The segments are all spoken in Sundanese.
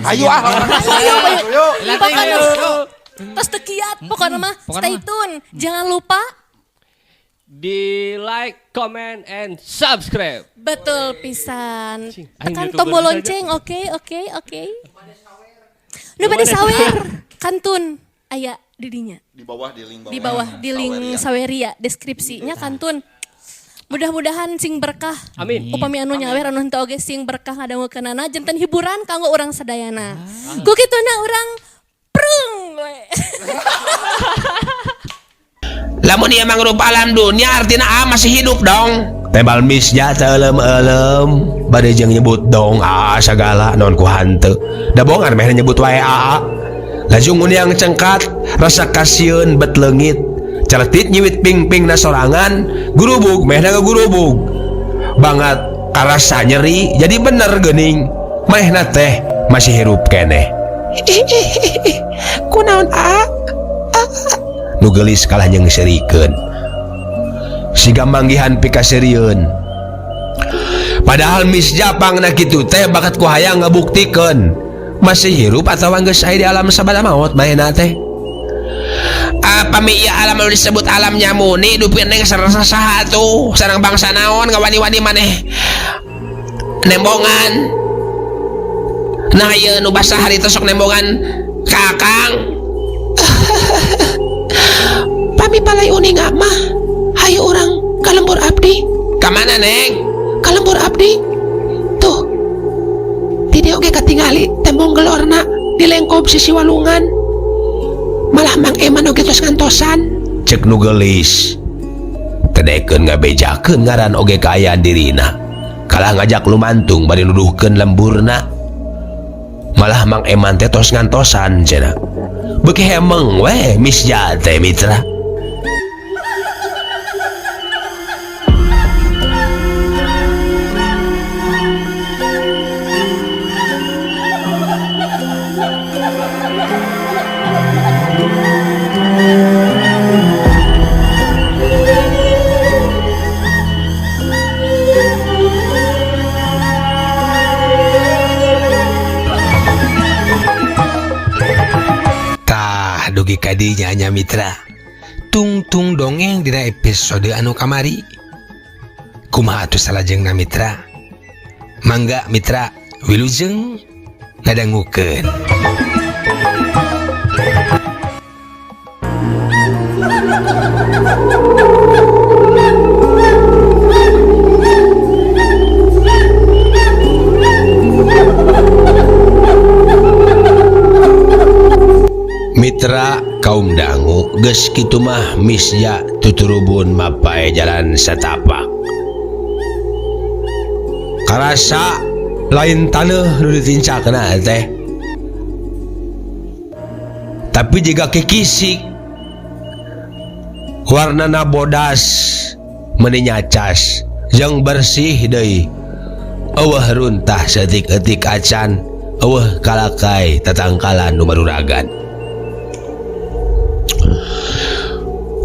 Ayo ah. Ayo, ayo. Ayo. Pokoknya tos teu kiat, pokoknya mah Pokoknya stay mah. tune. Jangan lupa Di like, comment, and subscribe. betul pisan. Cing, aing Tekan YouTuber tombol saja. lonceng, oke, oke, oke. Nu bade sawer, kantun aya di dinya. Di bawah di link bawah. Di bawah di link Saweria. Saweria deskripsinya kantun. Mudah-mudahan sing berkah. Amin. Upami anu nyawer anu henteu oge sing berkah ngadangukeunana janten hiburan kanggo urang sadayana. Ku kituna urang prung we. Lamun ieu mangrupa alam dunia artinya A masih hidup dong. Tebal misja teu elem-elem bade jeung nyebut dong A sagala naon ku hanteu. Da bongan meh nyebut wae A. Lajung yang cengkat rasa kasieun bet leungit. Celetit nyiwit ping-ping na sorangan gurubug meh ngagurubug. Bangat karasa nyeri jadi bener geuning. Manehna teh masih hirup keneh. Kunaon A? Nu geulis kalah jeung serikeun. Siga manggihan pikaseurieun. Padahal Misja pangna kitu teh bakat ku hayang ngabuktikeun masih hirup atawa geus aya di alam sabada maot manehna teh. Apa mi ieu alam anu disebut alam nyamuni dupi neng sareng saha atuh sareng bangsa naon ngawani-wani maneh nembongan. Nah ieu nu basa harita sok nembongan ka Akang. Pami palai uninga mah hayu urang ka lembur abdi. Ka mana neng? Ka lembur abdi. Tuh. Ti dieu oge katingali tembong gelorna di lengkob sisi walungan. Malah Mang Eman oge tos ngantosan. Cek nu geulis. Tedekeun ngabejakeun ngaran oge kaayaan dirina. Kalah ngajak lumantung bari nuduhkeun lemburna. Malah Mang Eman teh tos ngantosan cenah. Beuki hemeng we Misja teh mitra. Tah dugi kadinya nya mitra. Tungtung dongeng dina episode anu kamari. Kumaha atuh salajengna mitra? Mangga mitra wilujeng ngadangukeun. Mitra kaum dangu geus kitu mah Misja tuturubun mapae jalan satapak. Karasa lain taneuh nu ditincakna teh. Tapi jiga kikisik warnana bodas meuni nyacas jeung bersih deui. Eueuh runtah saeutik-eutik acan, eueuh kalakai tatangkalan nu maruragan.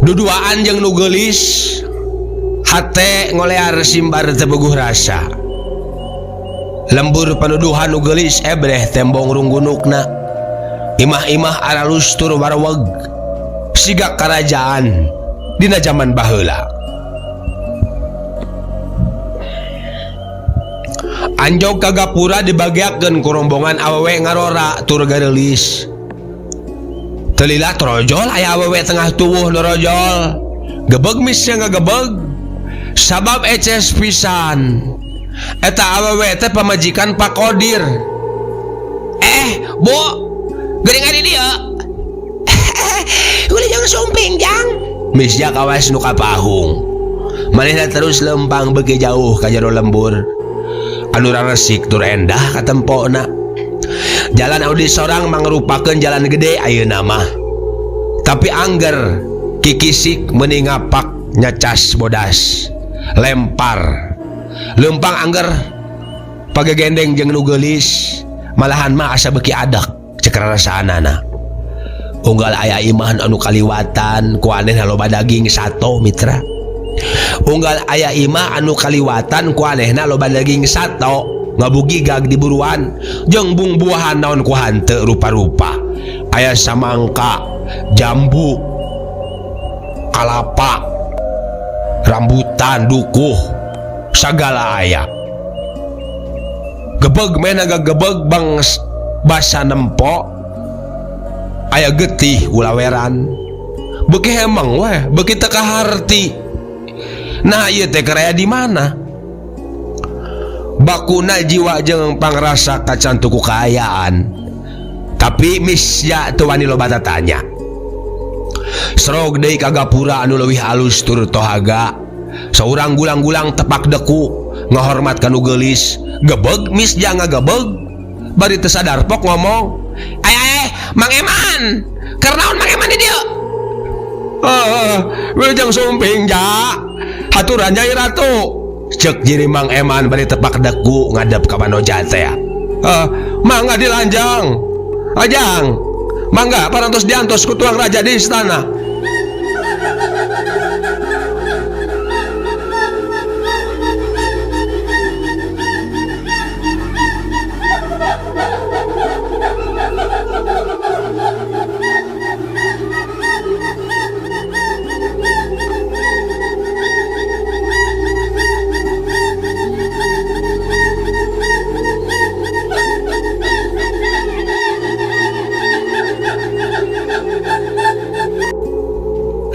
Duduaan jeung nu geulis hate ngolear simbar teu bogoh rasa. Lembur panuduhan nu geulis ebreh tembong runggunukna. Imah-imah aralus tur warweg siga karajaan dina jaman baheula. Anjog ka gapura dibagiakeun ku rombongan awewe ngarora tur gareulis. Telila trojol aya awewe tengah tuwuh norojol. Gebeg misnya ngagebeg sabab eces pisan. Eta awewe teh pamajikan Pak Kodir. Bu, geuning ari dieu. Ulah jangan sumping, Jang. Misja kawas nu kapahung. Manehna terus lempang beuki jauh ka jero lembur. Anu raresik tur endah katempona. Jalan anu disorang mangrupakeun jalan gede ayeuna mah. Tapi angger kikisik meuni ngapak nyacas bodas. Lempar. Lempang angger pagegendeng jeung nu geulis, malahan mah asa beuki adak cek rarasaanana. Unggal aya imah anu kaliwatan ku anehna loba daging sato mitra. Unggal aya imah anu kaliwatan ku anehna loba daging sato. Ngabugigag di buruan jeung bungbuahan naon ku hanteu rupa-rupa. Aya samangka, jambu, kalapa, rambutan, dukuh, sagala aya. Gebeg mena gagebeg bangs basa nempo aya getih ulaweran. Beuki hemeng weh, beuki teu kaharti. Nah ieu teh keur aya di mana? Bakuna jiwa jeung pangrasa kacantu ku kaayaan. Tapi Misja teu wani loba tatanya. Serog deui ka gapura anu leuwih alus tur tohaga. Saurang gulang-gulang tepak deku ngahormat ka nu geulis. Gebeg Misja ngagebeg bari teu sadar pok ngomong, "Ay ay, Mang Eman, keur naon Mang Eman di dieu?" "Ah, wilujeng sumping ja. Haturan Nyai Ratu." Cek jiri Mang Eman bari tepak deku ngadep ka Manoja teh. "Ah, mangga dilanjang. Ajang, mangga parantos diantos ku tuang raja di istana."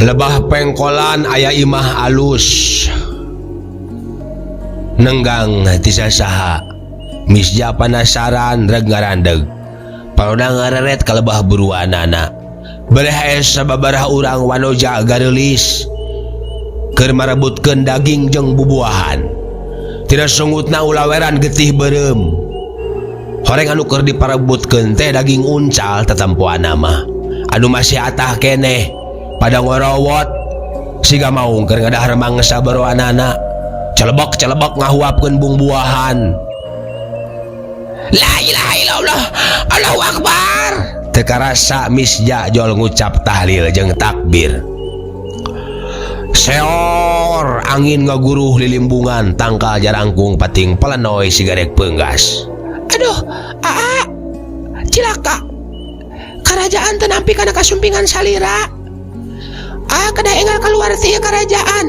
Lebah pengkolan aya imah alus nenggang ti sasaha. Misja panasaran reg ngarandeg parona ngareret ka lebah buruanana. Bereh sababaraha urang wanoja gareulis keur marebutkeun daging jeung bubuahan. Tina sungutna ulaweran getih beureum. Horeng anu keur diparebutkeun teh daging uncal tetempoanna mah anu masih atah keneh. Pada ngorowot siga maung keur ngadahar mangsa baroanana. Celebok-celebok ngahuapkeun bungbuahan. La ilaha illallah, Allahu akbar. Teu karasa Misja jol ngucap tahlil jeung takbir. Seor angin ngaguruh lilimbungan tangkal jarangkung pating pelenoy sigarek peunggas. Aduh, aa, cilaka. Karajaan teu nampi kana kasumpingan salira. Ah, kada enggal keluar ti kerajaan.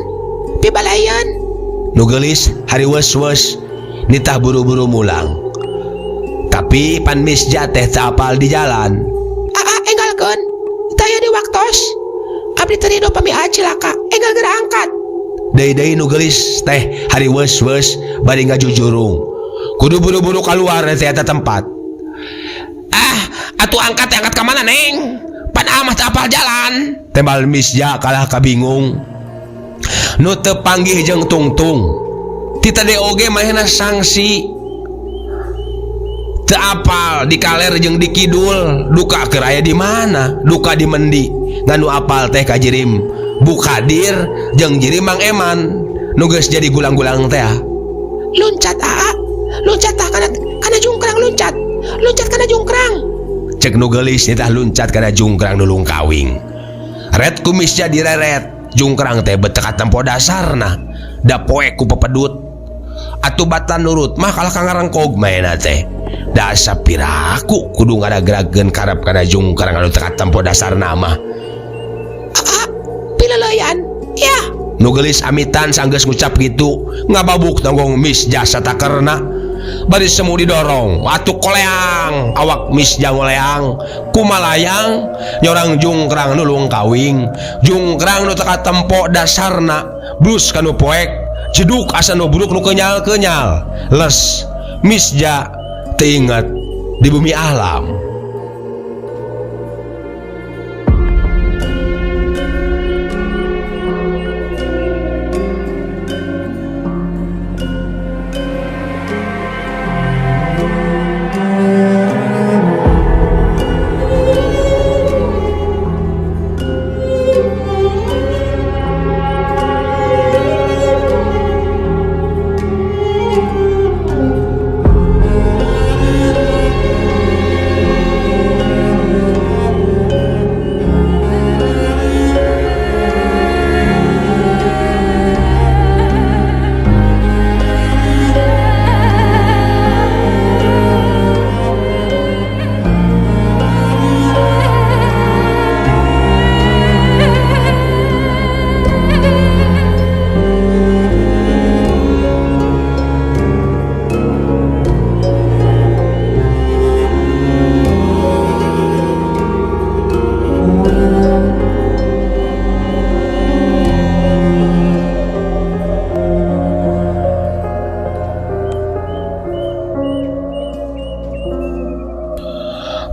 Pibalayan. Nu geulis hariweus-weus nitah buru-buru mulang. Tapi pan Misja teh teu apal di jalan. Aa, enggalkeun. Teu aya di waktos. Abdi teu rido pami aa cilaka. Enggal geura angkat. Deui-deui nu geulis teh hariweus-weus bari ngajujurung. Kudu buru-buru kaluar ti eta tempat. Ah, atuh angkat teh angkat ka mana, Neng? Pan amah teu apal jalan. Tembal Misja kalah kabingung. Nu teu panggih jeung tungtung. Ti tadi oge manehna sangsi. Teu apal di kaler jeung di kidul, duka keur aya di mana? Duka di mendi. Ngan nu apal teh ka jirim Bukadir jeung jirim Mang Eman nu geus jadi gulang-gulang teh. Loncat aa, loncat tah kana jungkrang loncat. Loncat kana jungkrang. Cek nu geulis nitah luncat kana jungkrang nulung kawing. Ret kumisnya direret, jungkrang teh beteu katempo dasarna. Da poek ku pepedut. Atuh batan nurut mah kalah ka ngarengkog maena teh. Da asa piraku kudu ngaragrageun karep kana jungkrang anu teu katempo dasarna mah. Aa, pileleyan. Yah. Nu geulis amitan sanggeus ngucap kitu, ngababuk tonggong Misja satakerna. Bari semu didorong, atuh koleang, awak Misja ngoleang, kumalayang nyorang jungkrang nulung kawing. Jungkrang nu teu katempo dasarna, blus kanu poek, jeduk asa nu buruk nu kenyal-kenyal. Les Misja teu inget di bumi alam.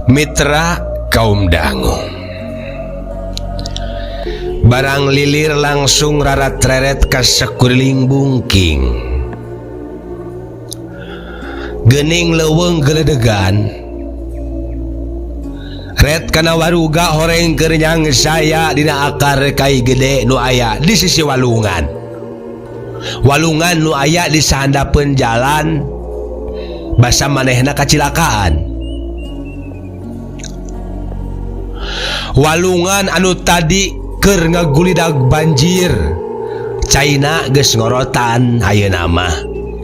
Mitra kaum dangu barang lilir langsung rarat-reret ka sakuriling bungking. Gening leuweung geledegan ret kana waruga horeng keur saya dina akar kai gede nu aya di sisi walungan. Walungan nu aya di sahandapeun jalan basa manehna kacilakaan. Walungan anu tadi keur ngagulidag banjir caina geus ngorotan ayeuna mah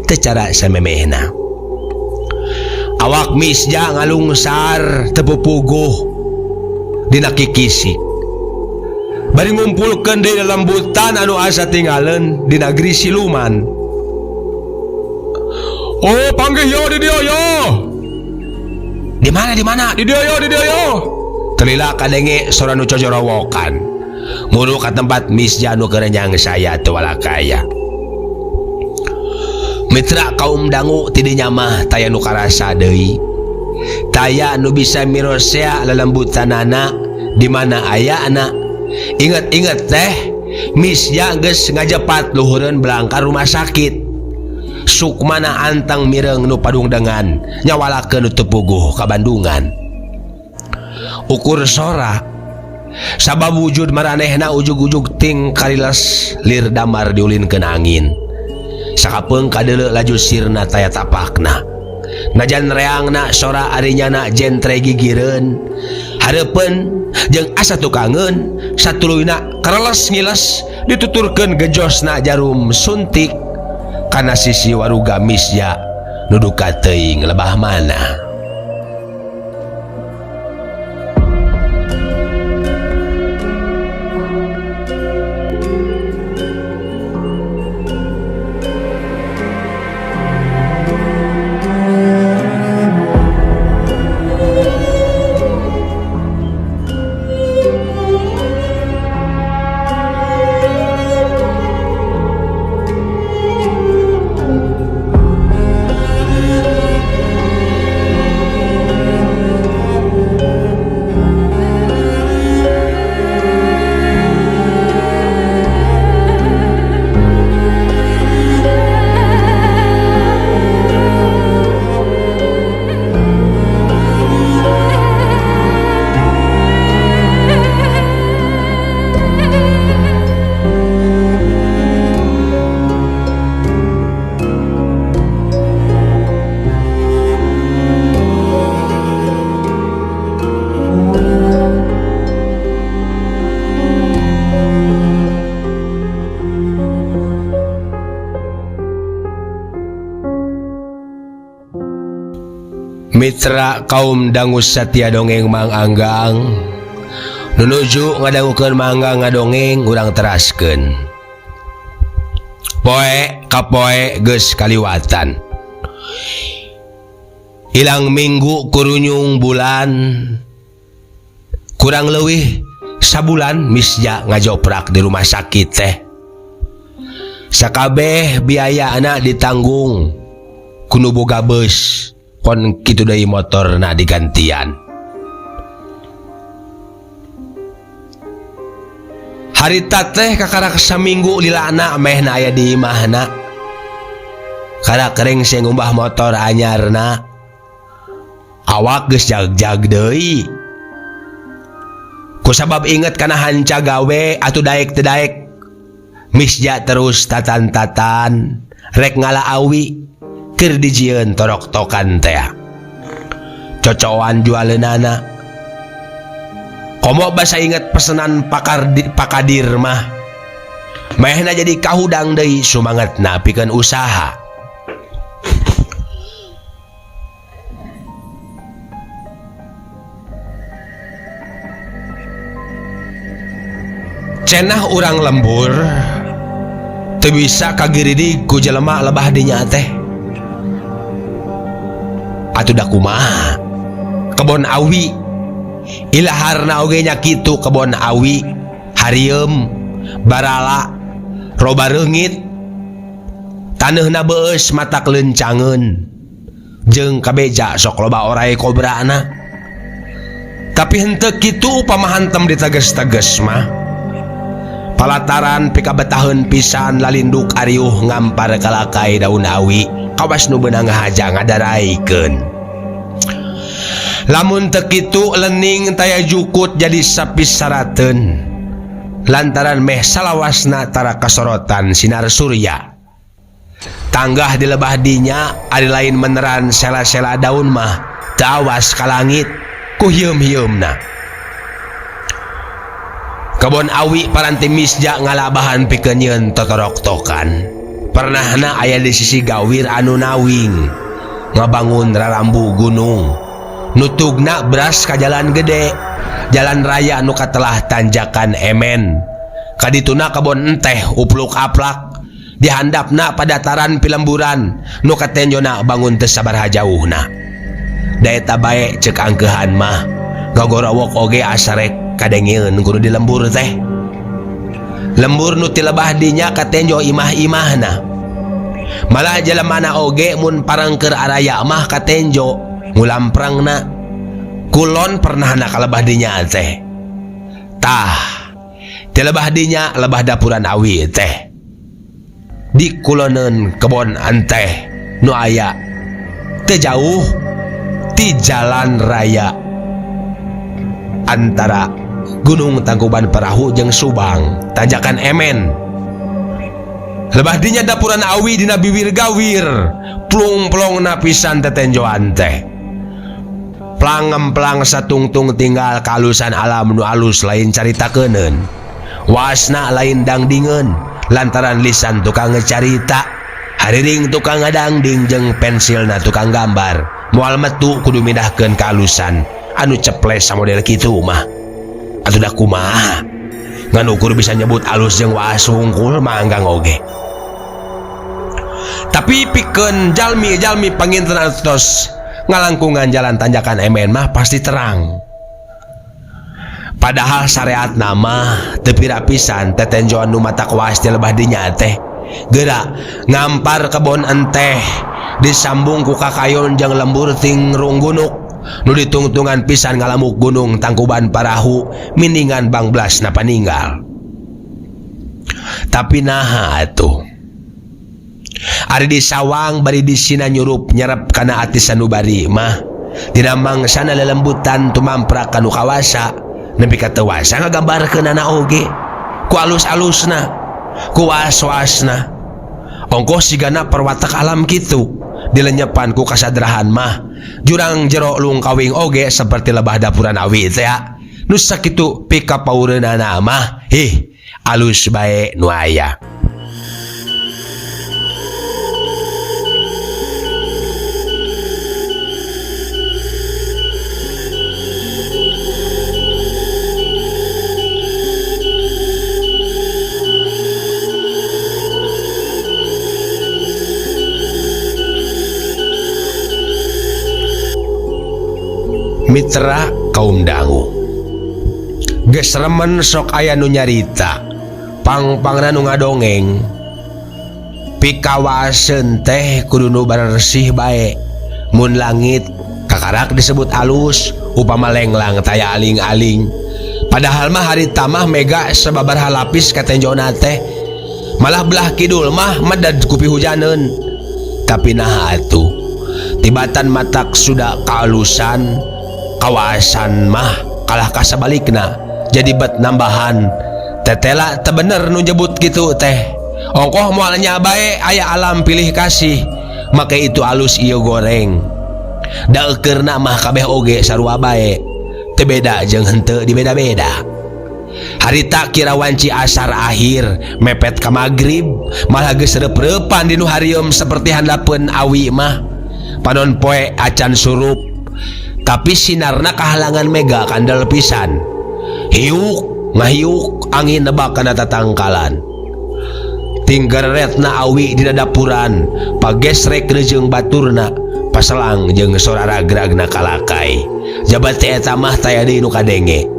teu cara samemehna. Awak Misja ngalungsar teu pupuguh dina kikisik bari ngumpulkeun deui lembutan anu asa tinggaleun di negeri siluman. Oh panggih yo di dieu yo. Di mana di mana? Di dieu yo di dieu yo. Telila kadenge sora nu cojorowokan muru ka tempat Misja nu keur saya teu walakaya. Mitra kaum dangu ti dinya mah taya nu karasa deui. Taya nu bisa mirosea lelembutanana di mana ayana. Inget-inget teh Misja geus ngajepat luhureun belangkar rumah sakit. Sukmana antang mireng nu padungdengan nyawalakeun nu teu puguh ka Bandungan. Ukur sora sabab wujud maranehna ujug-ujug ting kariles lir damar diulinkeun angin. Sakapeung kadeuleu laju sirna taya tapakna. Najan reangna sora arinyana jentre gigireun. Hareupeun jeung asa tukangeun satuluyna kareles ngiles dituturkeun gejosna jarum suntik kana sisi waruga Misja nu duka teuing lebah mana. Mitra kaum dangu satia dongeng Mang Anggang nunuju ngadangukeun mangga ngadongeng urang teraskeun. Poe ka poe geus kaliwatan. Ilang minggu kurunyung bulan kurang leuwih sabulan Misja ngajoprak di rumah sakit teh. Sakabeh biayana ditanggung ku nu boga beus. Kon kitu deui motorna digantian. Harita teh kakarak saminggu lilana mehna aya di imahna. Karak kering sing ngumbah motor anyarna. Awak geus jag-jag deui. Kusabab inget kana hanca gawe atuh daek teu daek. Misja terus tatan-tatan rek ngala awi keur dijieun torok-tokan teh. Cocoan jualeunana. Komo basa inget pesenan pakadir mah. Mehna jadi kahudang deui sumangetna pikeun usaha. Cenah urang lembur teu bisa kagiridig ku jelema lebah dinya teh. Atuh da kumaha kebon awi ilaharna oge nya kitu kebon awi harieum barala roba reungit taneuhna beus matak leuncangeun jeung kabeja sok loba oray kobrana. Tapi henteu kitu upama hantem diteges-teges mah. Palataran pikabetaheun pisan lalinduk ariuh ngampar kalakai daun awi kawas nu beunang ngahaja ngadaraikeun. Lamun teu kitu lening taya jukut jadi sapisarateun. Lantaran meh salawasna tara kasorotan sinar surya. Tanggah di lebah dinya ari lain meneran sela-sela daun mah teu awas ka langit ku hieum-hieumna. Kebon awi paranti misja ngalabahan pikeun nyieun totorok-tokan. Pernahna aya di sisi gawir anu nawing ngabangun rarambu gunung. Nutugna beras ka jalan gede, jalan raya nu katelah tanjakan emen. Kadituna kebon enteh upluk aplak, dihandapna padataran pilemburan nu katenjona bangun teu sabaraha jauhna. Da eta bae ceuk angkeuhan mah, gagorowok oge asarek kadengeun kudu di lembur teh. Lembur nu ti lebah dinya katenjo imah-imahna. Malah jelemana oge mun parangkeur araya mah katenjo ngulamprangna. Kulon pernahna kalebah dinya teh. Tah, ti lebah dinya lebah dapuran awi teh. Di kuloneun kebon enteh nu aya teu jauh ti jalan raya antara Gunung Tangkuban Parahu jeung Subang, tanjakan emen. Lebah dinya dapuran awi dina biwir gawir, plung-plongna pisan tetenjoan teh. Plangemplang satungtung tinggal kalusan alam nu alus lain caritakeunun. Wasna lain dangdingeun lantaran lisan tukang ngecarita, hariring tukang ngadangding jeung pensilna tukang gambar. Moal metu kudu mindahkeun kalusan anu ceples samodel kitu mah. Atuh da kumaha? Ngan ukur bisa nyebut alus jeung waas hungkul manggang oge. Tapi pikeun jalmi-jalmi panginten atos ngalangkungan jalan tanjakan emen mah pasti terang. Padahal syariat nama teu pira pisan tetenjoan nu matak waas di lebah dinya teh. Geura ngampar kebon enteh disambung ku kakayon jeung lembur ting runggunuk nu ditungtungan pisan ngalamuk gunung Tangkuban Parahu miningan bangblasna paninggal. Tapi naha atuh ari di sawang bari disina nyurup nyerep kana ati sanubari mah dina mangsana lelembutan tumamprak kanu kawasa nepi ka teu wasa ngagambarkeunana oge ku alus-alusna ku waas-waasna ongkoh sigana perwatak alam kitu dilenyepan ku kasadrahan mah jurang jero lungkawing oge seperti lebah dapuran awi teh nu sakitu pikapaureunana mah hih alus bae nu aya. Mitra kaum dangu geus remen sok aya nu nyarita pangpangna nu ngadongeng pikawaseun teh kudu nu bersih bae mun langit kakarak disebut alus upama lenglang taya aling-aling padahal mah harita mah mega sababaraha lapis katenjona teh malah belah kidul mah medad ku pihujaneun. Tapi naha atuh tibatan matak sudah kaalusan kawasan mah kalah kasabalikna jadi bet nambahan tetela teu bener nu nyebut kitu teh ongkoh moal nya bae aya alam pilih kasih make itu alus ieu goreng da eukeurna mah kabeh oge sarua bae teu beda jeung henteu dibeda-beda. Harita kira wanci asar akhir mepet ka magrib malah geus reup-reupan di nu harieum seperti handapeun awi mah panon poe acan surup tapi sinarna kahalangan mega kandel pisan hiuk ngahiuk angin nebak kana tatangkalan tinggeretna awi dina dapuran pagesrek rejeung baturna paselang jeung sora ragragna kalakai jabat teh eta mah taya deui nu kadenge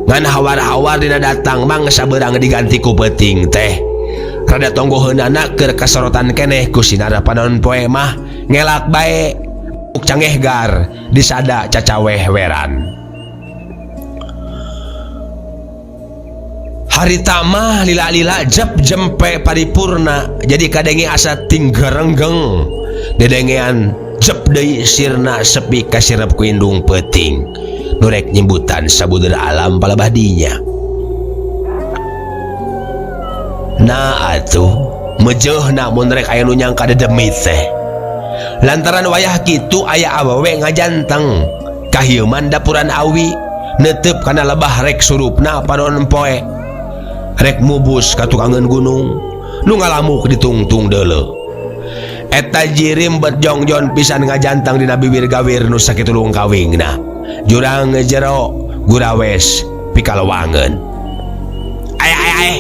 ngan hawar-hawar dina datang mangsa beurang diganti ku peuting teh rada tonggoheunana keur kasorotan keneh ku sinar panon poe mah ngelak bae cangehgar disada cacaweh weran. Harita mah lila-lila jep jempe paripurna jadi kadenge asa tinggerenggeng dedengean jep deui sirna sepi kasirep ku indung peuting nu rek nyimbutan sabudeura alam palabadinya. Nah atuh mejeuhna mun rek aya nu nyangka dedemit teh lantaran wayah kitu aya awewe ngajanteng kahieuman dapuran awi netep kana lebah rek surupna panon poe rek mubus ka tukangeun gunung nu ngalamuk ditungtung deuleu. Eta jirim bet jongjon pisan ngajantang dina bibir gawir nu sakitu lungkawingna jurang jero gurawes pikalawangeun. Ay ay ay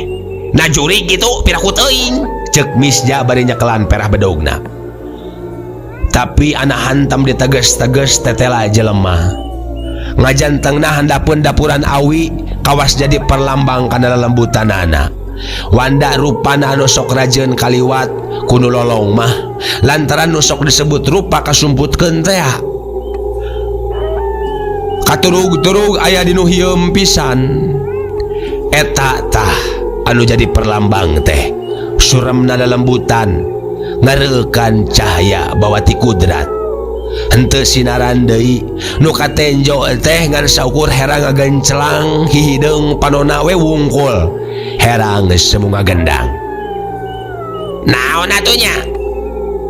na jurig kitu piraku teuing ceuk Misja bari nyekelan perah bedogna. Tapi anak hantam diteges-teges tetela jelema ngajantengna handapeun dapuran awi kawas jadi perlambang kana lelembutanana. Wanda rupana anu sok rajeun kaliwat ku nu lolong mah lantaran nu sok disebut rupa kasumputkeun teh. Katurug-turug aya di nu hieum pisan. Eta tah anu jadi perlambang teh suremna lelembutan ngareukan cahaya bawa ti kudrat. Henteu sinaran deui nu katenjo teh ngan saukur herang ngagencelang hihideung panona we wungkul herang semu ngagendang. Naon atuh nya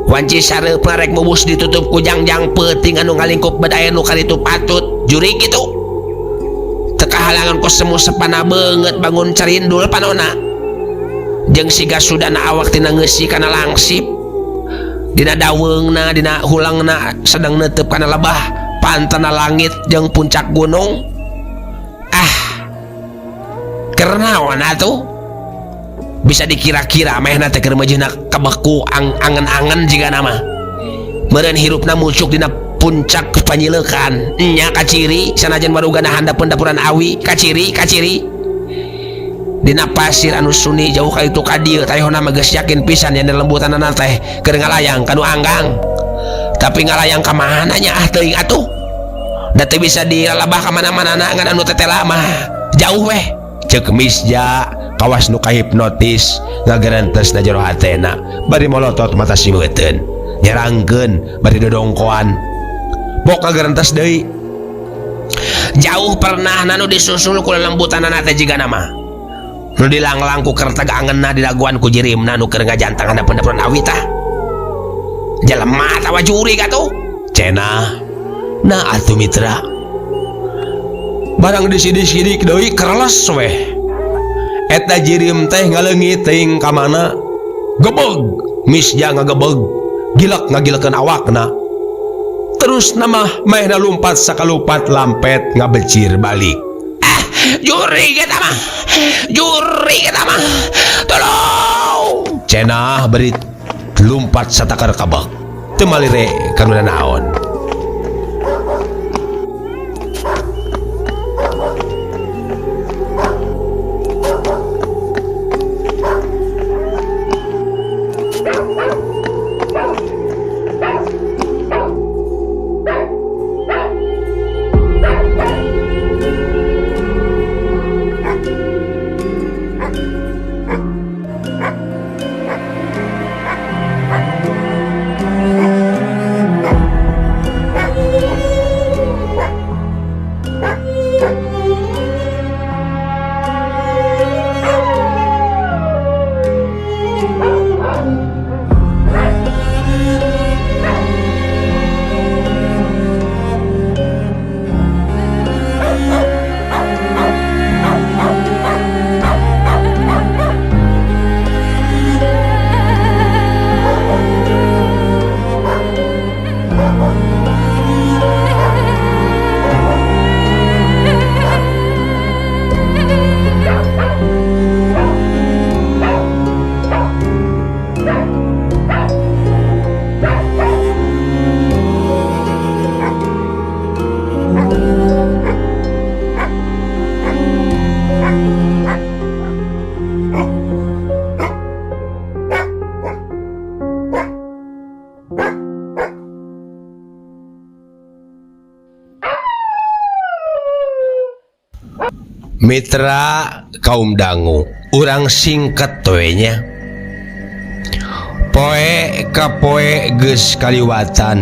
wanci sareup rek mubus ditutup ku jangjang peuting anu ngalingkup bed aya nu karitu patut jurig kitu teu kahalangan ku semu sepana beungeut bangun carindul panona jeung siga sudana awak tina ngeusi kana langsip dina daweungna dina hulangna sedang netep kana lebah pantana langit jeung puncak gunung. Ah keur naon atuh bisa dikira-kira mehna teh keur meujeuhna kabeku angen-angen jigana mah meureun hirupna mucuk dina puncak panyileukan nya kaciri sanajan warugana handapeun dapuran awi kaciri kaciri dina pasir anu suni jauh ka itu ka dieu tayona mah geus yakin pisan yen lembutanana teh keur ngalayang ka nu anggang tapi ngalayang ka mana nya ah teuing atuh da teu bisa dilalabah ka mana-manana ngan anu tetela mah jauh weh ceuk Misja kawas nu kahipnotis ngagerentes na jero hatena bari molotot mata simeuteun nyerangkeun bari dodongkoan bok ngagerentes deui jauh pernah nanu disusul ku lelembutanana teh jigana mah nu dilanglang ku kerteg angenna didaguan ku jirimna nu keur ngajantang handapeun awi tah jelema atawa jurig atuh cenah. Nah atuh mitra barang disidik-sidik deui kereles weh eta jirim teh ngaleungit teuing ka mana gebeg Misja ngagebeg gilek ngagilekeun awakna terus nama mehna lumpat sakalupat lampet ngabecir balik. Ah jurig eta mah jurig eta mah tolong cenah beri lumpat satakar kabak teu malire kana naon. Mitra Kaum dangu urang singkat we nya. Poe ka poe geus kaliwatan.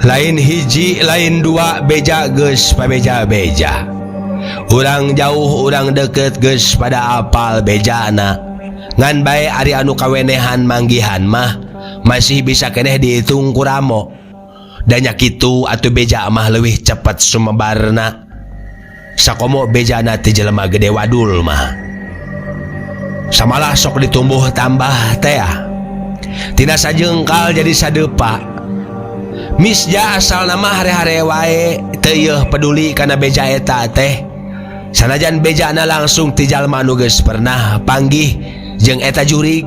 Lain hiji lain dua beja geus pabeja-beja. Urang jauh urang deket geus pada apal bejana. Ngan bae ari anu kawenehan manggihan mah masih bisa keneh dihitung ku ramo. Da nya kitu atuh beja mah leuwih cepet sumebarna. Sakomo bejana ti jelema gede wadul mah. Samalah sok ditumbuh tambah teh. Tina sajengkal jadi sadepa. Misja asal nama hare-hare wae teu yeuh peduli kana beja eta teh. Sanajan bejana langsung ti jalma nu geus pernah panggih jeung eta jurig.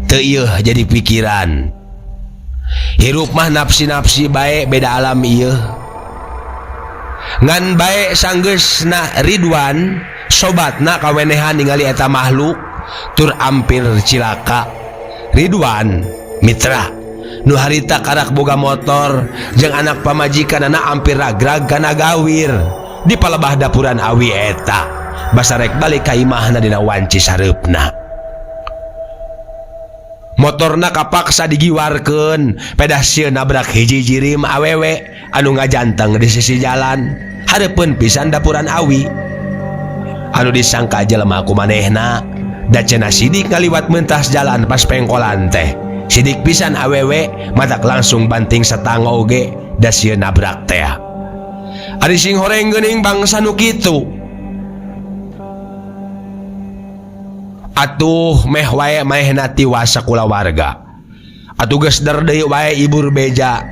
Teu yeuh jadi pikiran. Hirup mah nafsi-nafsi bae beda alam ieu. Ngan bae sanggeusna Ridwan sobatna kawenehan ningali eta makhluk tur ampir cilaka. Ridwan mitra nu harita karak boga motor jeung anak pamajikanana ampir ragrag kana gawir di palebah dapuran awi eta basarek balik ka imahna dina wanci sareupna. Motorna kapaksa digiwarkeun pedah sieun nabrak hiji jirim awewe anu ngajanteng di sisi jalan hareupeun pisan dapuran awi. Anu disangka jelema ku manehna da cenah sidik ngaliwat mentas jalan pas pengkolan teh. Sidik pisan awewe matak langsung banting setang oge da sieun nabrak teh. Ari sing horeng geuning bangsa nu kitu. Atuh meh wae manehna tiwas sakulawarga. Atuh geus der deui wae ibur beja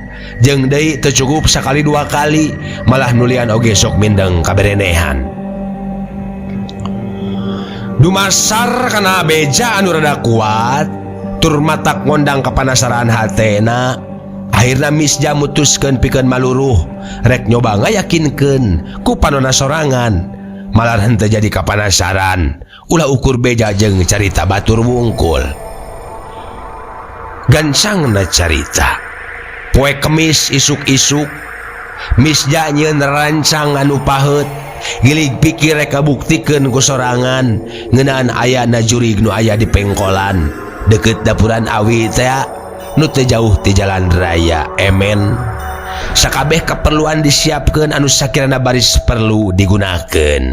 jeung deui teu cukup sakali dua kali malah nulian oge sok mindeng kaberenehan. Dumasar kana beja anu rada kuat tur matak ngondang kapanasaran hatena. Akhirna Misja mutuskeun pikeun maluruh rek nyoba ngayakinkeun ku panona sorangan. Malah henteu jadi kapanasaran ulah ukur beja jeung carita batur wungkul. Gancangna carita poe Kemis isuk-isuk Misja nyieun rancang anu paheut gilig pikir rek kabuktikeun ku sorangan ngeunaan ayana jurig nu aya di pengkolan deukeut dapuran awi teh nu teu jauh ti jalan raya emen. Sakabeh keperluan disiapkeun anu sakirana baris perlu digunakeun.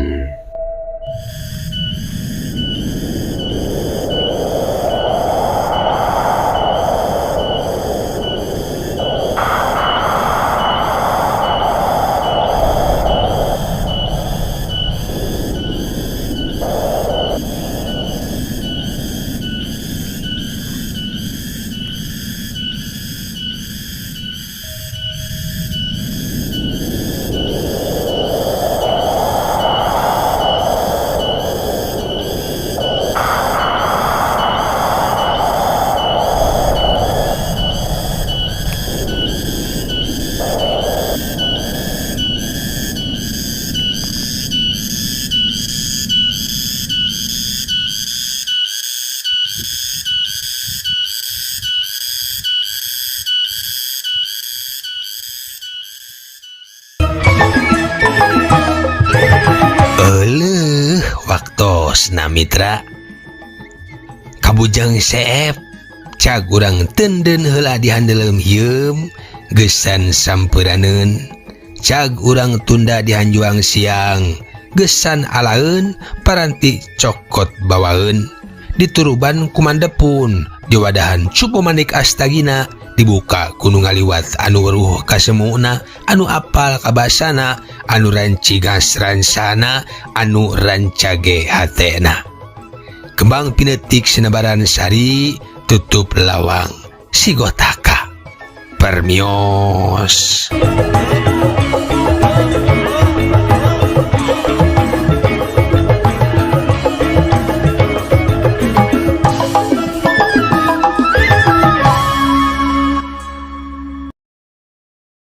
Waktosna mitra kabujang seep cag urang tenden heula dihandeleum hieum gesan sampuraneun cag urang tunda dihanjuang siang gesan alaeun paranti cokot bawaeun dituruban kumandepun diwadahan cupu manik astagina dibuka kudu ngaliwat anu weruh kasemuna anu apal kabasana anu rancigas ransana anu rancage hatena. Kembang pinetik sinebaran sari tutup lawang sigotaka permios.